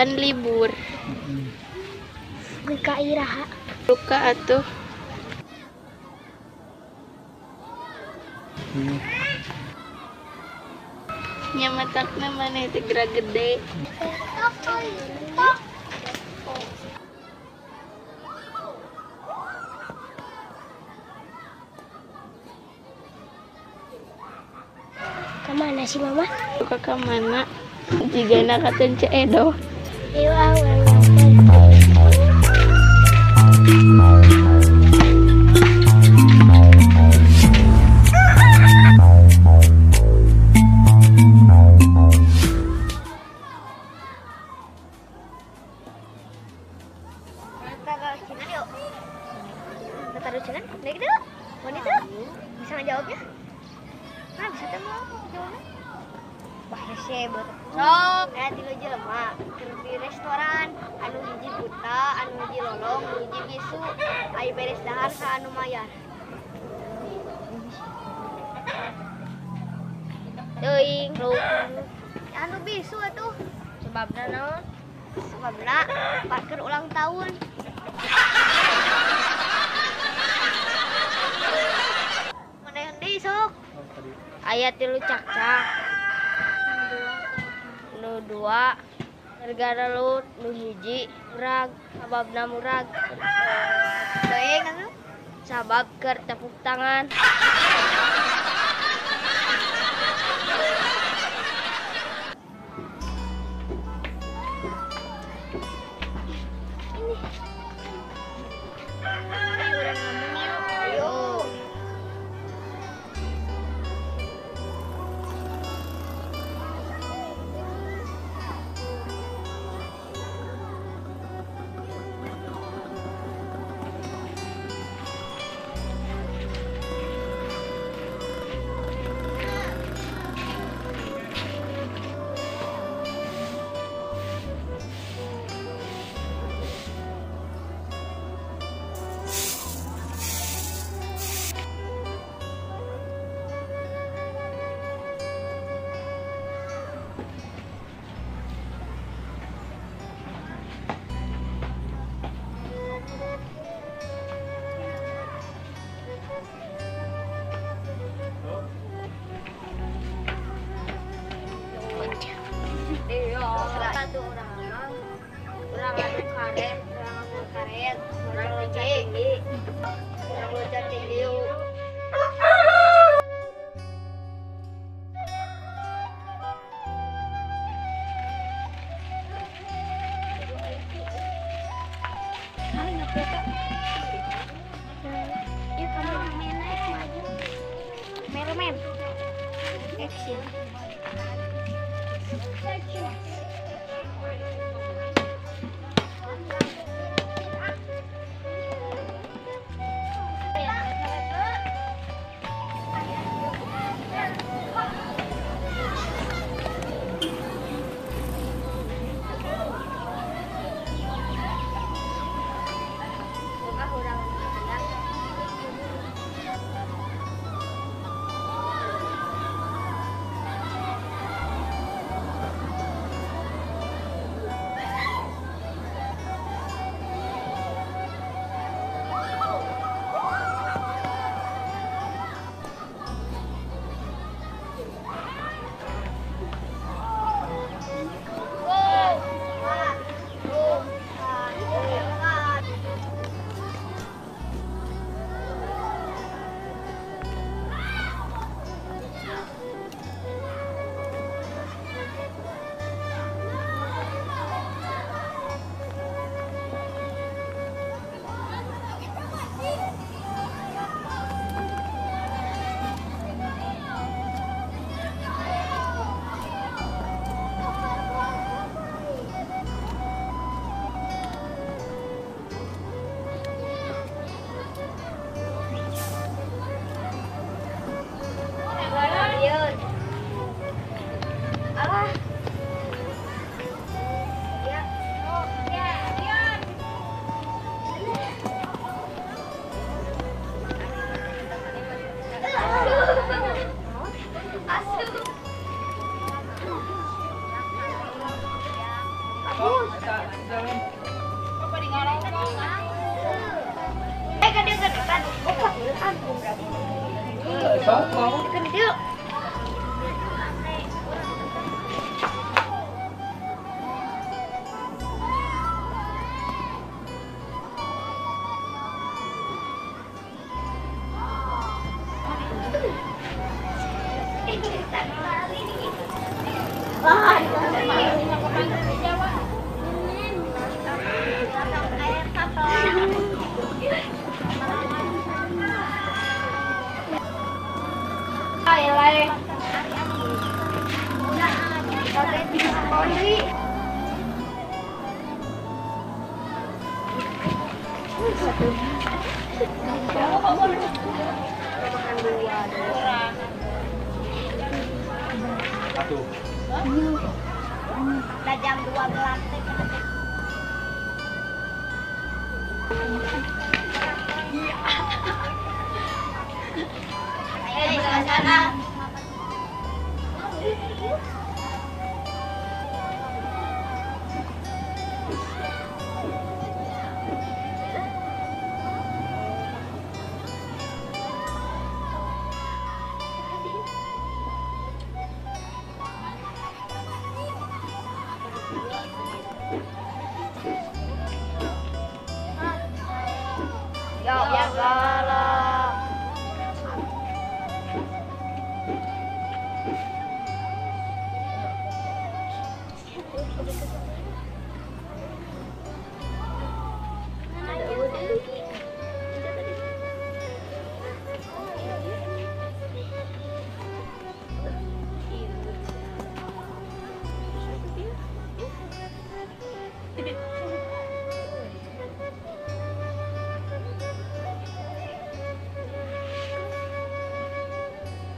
Pan libur. Buka iraha. Buka atuh. Nya matakna maneh teh geura gede. Kemana sih mama? Buka ke mana? Jigana katen Ceu Edo. Ayo ah, urang Bisa ngejawabnya? Nah, bisa teh mau jawabnya? Wah, hese buat sok. Aya tilu jelema keur di restoran, anu hiji buta, anu hiji lolong, anu hiji bisu, aya beres dahar ka anu mayar. Teuing, anu bisu atuh. Sebabna naon? Sebabna parker ulang tahun. Sok. Aya tilu cakcak. Nu dua gara lu nu hiji murag, sababna murag. Teuing atuh. Sabab keur tepuk tangan. Ini. Ayo urang ngomong yuk. Ayo. Satu orang orang anu karet, orang anu karet, orang loncat tinggi, orang loncat tinggi. Yuk kamu main naik maju. Mermen. Action. Kan yuk. Udah jam 12. Ayo sana. Ya Allah.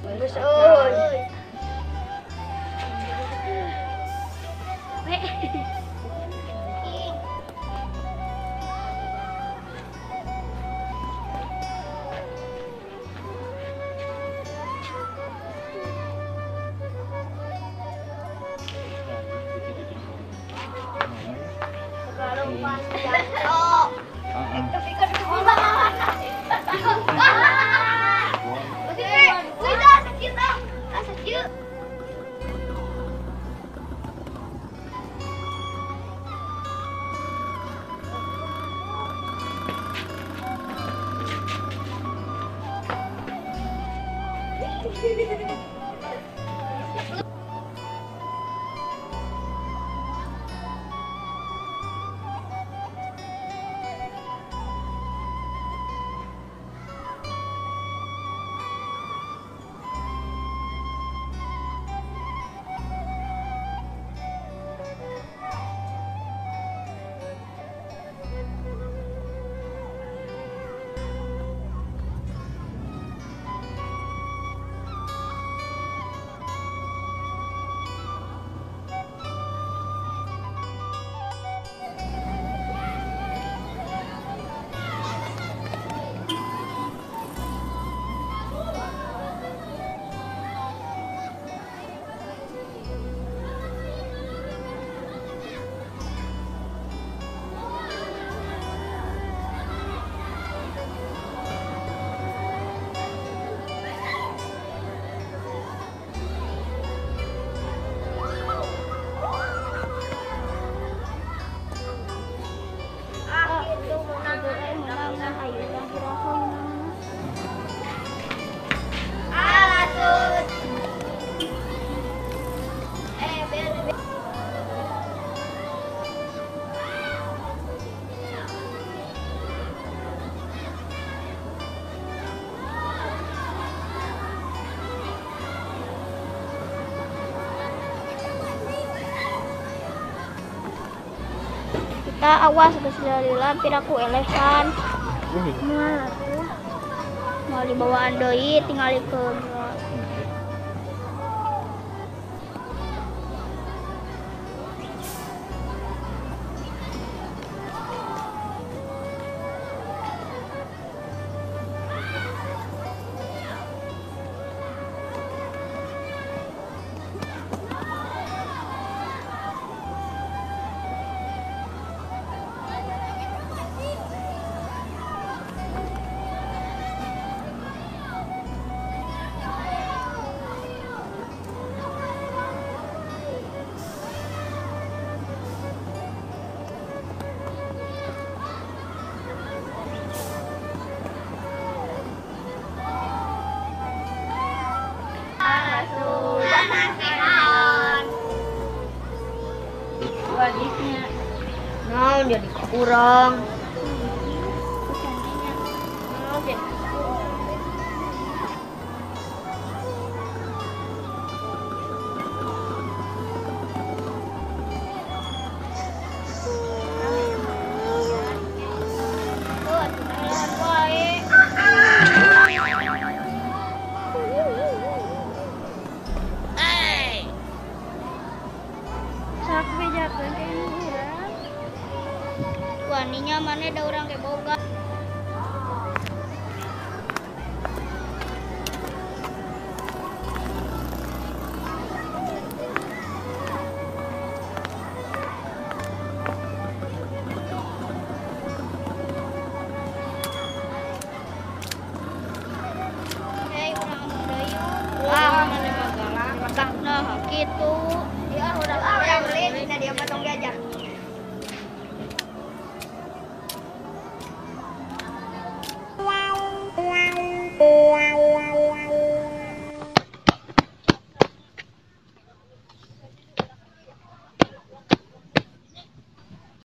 Bagus, oi. Kita awas geus lila piraku elehan. Nah, mau dibawaan deui tingalikeun. Urang. Oke. Waninya mana ada orang kayak boga. Hei, urang deui. Ah, mana mah galak. Nah, kitu.